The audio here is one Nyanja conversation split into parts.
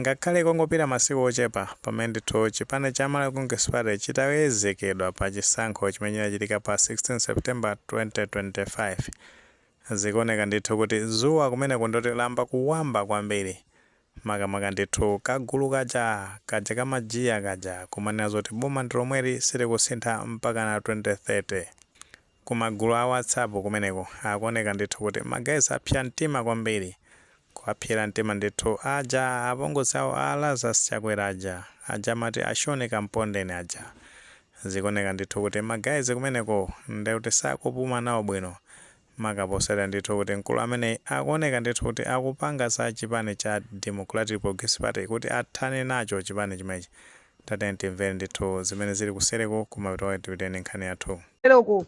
Ngakhale kungopita masiku ochepa pamene ndithu chipani cha Malawi Congress Party chitayezekedwa pa chisankho chimene chinachitika pa 16 September 2025, zikuoneka ndithu kuti dzuwa kumeneko ndoti layamba kuwamba kwambiri, makamaka ndithu kagulu kaja kaja kamajiya kaja kumanena zoti boma ndi lomweli, sitikusintha mpaka na 2030. Kumagulu a WhatsApp kumeneko akuoneka ndithu kuti ma guys apsa mtima kwambiri, kuapsera mtima ndithu aja apongozi awo a Lazarus Chakwera aja, aja amati a Sean Kampondeni aja. Zikuoneka ndithu kuti ma guys kumeneko ndekuti sakupuma nawo bwino, makaposera ndithu kuti mkulu ameneyi akuoneka ndithu kuti akupanga za chipani cha Democratic Progressive Party kuti athane nacho chipani chimenechi. Tatiyeni timvere ndithu zimene zili kusereko, kumapeto kwake tipiteni nkhani yathu. Uko.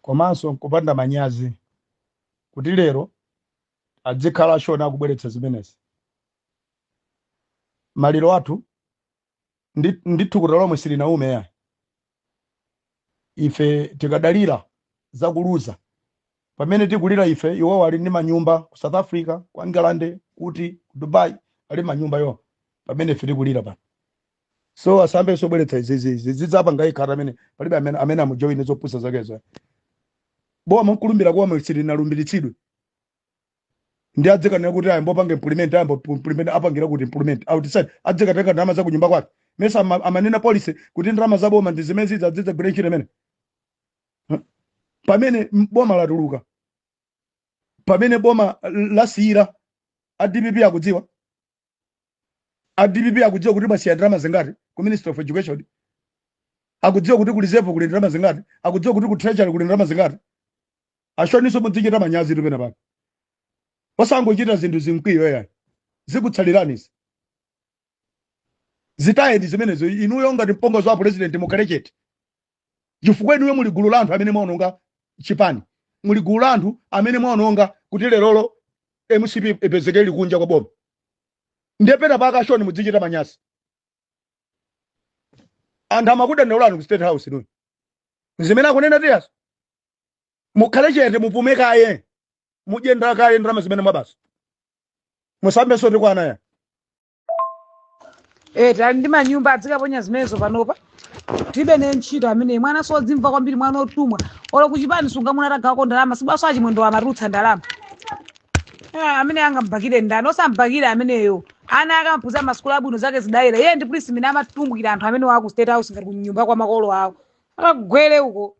Komanso nkupanda manyazi kuti lero adzikhala Sean akubweretsa zimenezi. Maliro athu ndi thukuta lomwe silinaume yayi. Ife tikadalira zakuluza pamene tikulira ife, iwowo ali ndi manyumba ku South Africa, ku England, kuti ku Dubai ali manyumba iwo, pamene ife tikulira pano. So asambe sobweretsa izizi zidzapanga ikhata amene palibe amene amujoine zopusa zakezo. Boma nkulumbira komwe silinalumbiritsidwe, ndi adzikanena kuti ayambopanga implement, ayambo implement, apangira kuti implement outside, adzikatenga ndalama za kunyumba kwake. Mesa amanena policy kuti ndalama za boma ndi zimene zidzagwira ntchito imene? Huh? Pamene boma latuluka, pamene boma lasiyira, a DPP akudziwa, a DPP akudziwa kuti mwasiya ndalama zingati ku Ministry of Education, akudziwa kuti ku reserve kuli ndalama zingati, akudziwa kuti ku Treasury kuli ndalama zingati. A Sean-so mudzichita manyazi tupena pano, osangochita zinthu zimkwiyo yayi, zikutsalirani izi, zitayeni zimenezo. Inuyo ngati mpongozi wa president mukhale chete, chifukwa inuyo muli gulu la anthu amene mwaononga chipani, muli gulu la anthu amene mwaononga kuti lerolo MCP ipezeke ili kunja kwa boma. Ndiye pena paka a Sean mudzichita manyazi. Anthu amakudandaulani ku State House inuyo, zimene akunena tiyaso, mukhale chete, mupume kaye, mudye kaye ndalama zimene mwabaso, musambenso tikwana ya. Tali ndi manyumba, adzikaponya zimenezo panopa. Tilibe naye ntchito ameneyi, mwana sodzimva kwambiri, mwana otumwa. Olo kuchipani sungamuna atagawako ndalama, sibwaso achimwendo amatulutsa ndalama. Ah, amene angambakire ndani? Osambakire ameneyo. Ana akamphunzira masukulu abwino, zake zidayera. Iye ndi polisi imene amatumbukira anthu amene waku State House ngati kunyumba kwa makolo awo. Akagwere uko.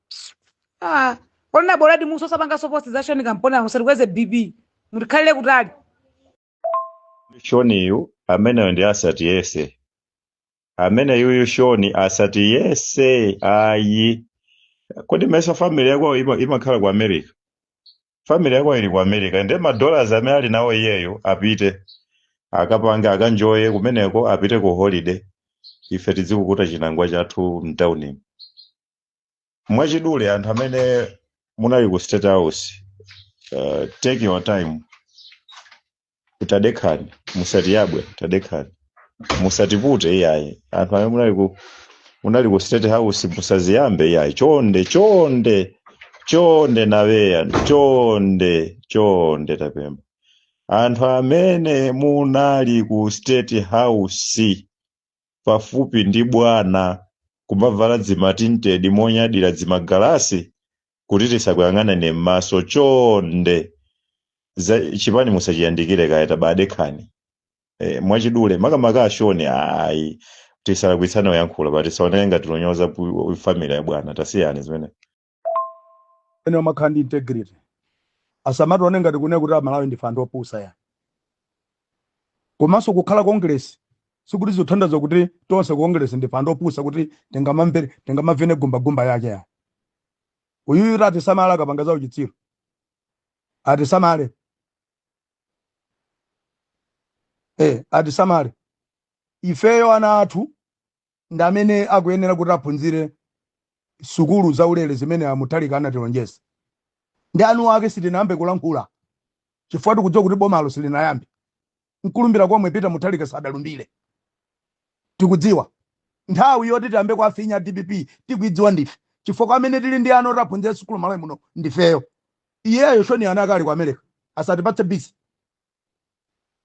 Ah, olina boladi muso osapanganso post za Sean Kampondeni, musatikweze BP. Mutikhalire kutali. Sean-yu ameneyo ndi asati yese amene yuyu Sean asati yese ayi. Kodi mesa family yako imakhala ku America? Family yako ili ku America, ndiye ma dollars amene ali nawo iyeyo apite akapange akanjoye kumeneko, apite ku holiday, ife tidzikukuta chinangwa chathu mtauni. Mwachidule, anthu amene munali ku State House, take your time, tadekani, musatiyabwe, tadekani, musatipute iyayi. Anthu amene munali ku State House, musaziyambe iyayi, chonde chonde chonde, naweya chonde chonde, tapemba anthu amene munali ku State House pafupi ndi bwana, kumavala dzima tinted monyadira, dzimagalasi kuti tisakuyang'anane m'maso, chonde za chipani musachiyandikire kaya, tabadekhani. Mwachidule, makamaka a Sean, ayi, tisalakwitsane oyankhula pa tisaoneke ngati tinyoza family ya bwana, tasiyani zimene. Ene amakhala ndi integrity asamatione ngati kune kuti Amalawi ndife anthu opusa ya. Komanso kukhala Congress sikuti zikuthandiza kuti tonse ku Congress ndife anthu opusa kuti tingamamvere, tingamavene gumbagumba yake ya. Uyuyu atisamale akapanga za uchitsiru, atisamale, atisamale. Ifeyo ana athu ndi amene akuyenera kuti aphunzire sukulu zaulere zimene a Mutharika anatilonjeza. Ndi anu ake sitinayambe kulankhula chifukwa tikudziwa kuti bomalo silinayambe nkulumbira komwe Peter Mutharika sadalumbire. Tikudziwa nthawi yoti tiyambe kuafinya DPP, tikuidziwa ndife, chifukwa amene tili ndi ana oti aphunzire sukulu Malawi muno ndifeyo. Iyeyo Sean ana ake ali ku America, asatipatse busy.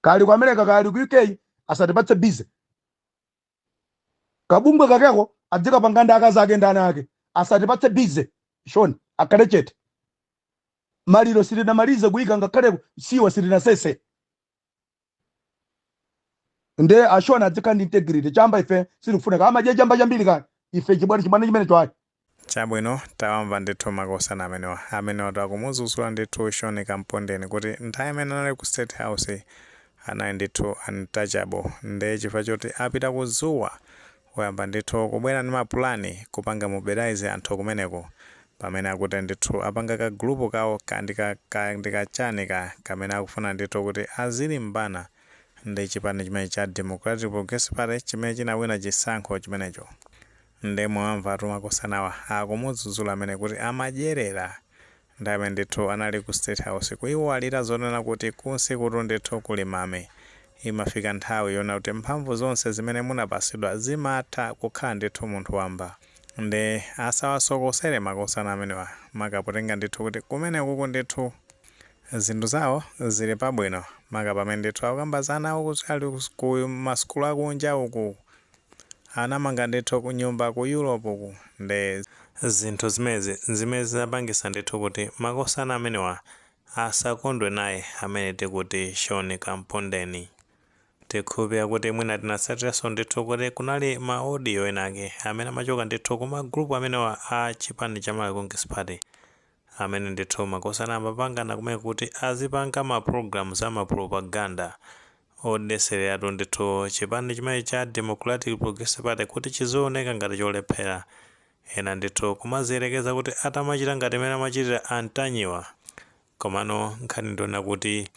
Kali ku America, kali ku UK, asatipatse busy. Kabungwe kakeko adzikapanga ndi akazi ake ndi ana ake, asatipatse busy. Sean akhale chete. Maliro sitinamalize kuyika, ngakhale siwa sitinasese. Nde a Sean adzikhala ndi integrity. Chamba ife sitikufuna, amadya chamba chambiri kani. Ife chibwana chibwana chimene chwayi. Chabwino, tawamva ndithu makosana amenewa. Amenewa takumuzuzula ndithu Sean Kampondeni kuti nthawi imene anali ku State House anali ndithu untouchable. Nde chifukwa choti apita kuzuwa, wayamba ndithu kubwera ndi mapulani kupanga mobilize anthu kumeneko, pamene akuti ndithu apanga ka group kawo kandi kachani ka kamene akufuna ndithu kuti azilimbana ndi chipani chimene cha Democratic Progressive Party chimene chinawina chisankho chimenecho. Nde mwamva makosanawa akumudzudzula amene kuti amadyerera ndi amene ndithu anali ku State House, kuiwalira zonena kuti kunsi kutu ndithu kuli mame. Imafika nthawi yona kuti mphamvu zonse zimene munapasidwa zimatha kukhala ndithu munthu wamba. Nde asawasokosere makosana amenewa, makapotenga ndithu kuti kumene kuku ndithu zinthu zawo zili pabwino, maka pamene ndithu akukambazana uku ali ku masukulu akunja uku, anamanga ndithu ku nyumba ku Europe uku. Nde zinthu zimezi zimene zinapangisa ndithu kuti makosana amenewa asakondwe naye amene tikuti Sean Kampondeni. Tikhulupira kuti mwina tinatsatiranso ndithu kuti kunali ma audio enake amene amachoka ndithu ku ma group amenewa a chipani cha Malawi Congress Party, amene ndithu makosana amapangana kumene kuti azipanga ma programs ama propaganda odesereratu ndithu chipani chimene cha Democratic Progressive Party kuti chizioneka ngati cholephera. Ena ndithu kumaziyerekeza kuti atamachita ngati imene amachitira antanyiwa. Komano nkhani ndiona kuti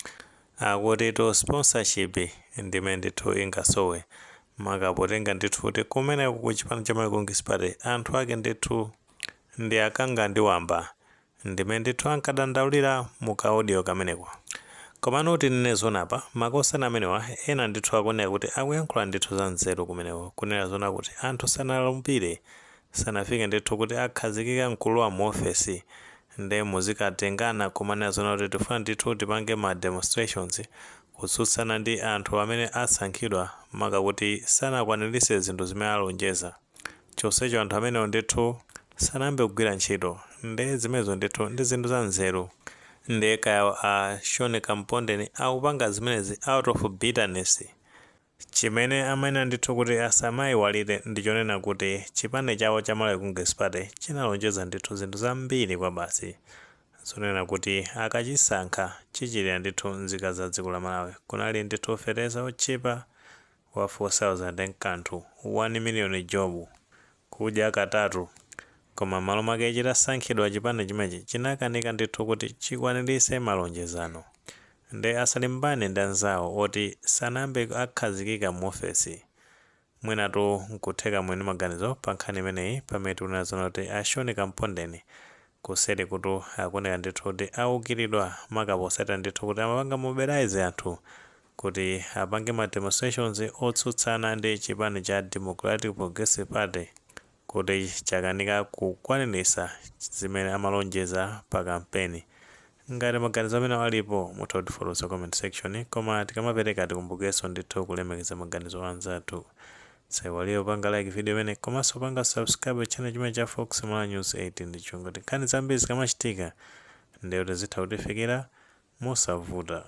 akuti to sponsorship ndimene ndithu ingasowe, makapotenga ndithu kuti kumeneko ku chipani cha Malawi Congress Party anthu ake ndithu ndi akanga ndi wamba, ndimene ndithu ankadandaulira mu ka audio kameneko. Komano tinene zonapa, makosana amenewa ena ndithu akuoneka kuti akuyankhula ndithu za nzeru kumeneko, kunena zona kuti anthu sanalumbire, sanafike ndithu kuti akhazikika mkulowa mu ofesi, nde muzikatengana kumanena zona kuti tifuna ndithu tipange ma demonstrations kutsutsana ndi anthu amene asankhidwa, maka kuti sanakwaniritse zinthu zimene alonjeza, chonsecho anthu amenewo ndithu sanayambe kugwira ntchito. Nde zimenezo ndithu ndi zinthu za nzeru. Nde kaya a Sean Kampondeni akupanga zimenezi out of bitterness, chimene amayenera ndithu kuti asamayiwalire ndi chonena kuti chipani chawo cha Malawi Congress Party chinalonjeza ndithu zinthu zambiri kwa basi, zonena kuti akachisankha chichitira ndithu nzika za dziko la Malawi. Kunali ndithu fetereza otchipa wa 4000 nkanthu, 1 million job, kudya katatu. Koma malo make chitasankhidwa chipani chimenechi chinakanika ndithu kuti chikwaniritse malonjezano. Nde asalimbane ndi anzawo oti sanayambe akhazikika mu ofesi. Mwinatu nkutheka mwini maganizo pa nkhani imeneyi, pamene tikunena zona kuti a Sean Kampondeni kuseri kutu akuoneka ndithu kuti awukiridwa, maka posatira ndithu kuti amapanga mobilize anthu kuti apange ma demonstrations otsutsana ndi chipani cha Democratic Progressive Party kuti chakanika kukwaniritsa zimene amalonjeza pa kampeni. Ngati maganizo amene alipo, mutha kutifotokoza comment section. Koma tikamapereka tikumbukenso ndithu kulemekeza maganizo anzathu. Saiwaliyo panga like video imene, komanso panga subscribe channel chimene cha Fox Malawi News 8 ndi chungu kuti nkhani zambiri zikamachitika ndiyoti zitha kutifikira mosavuta.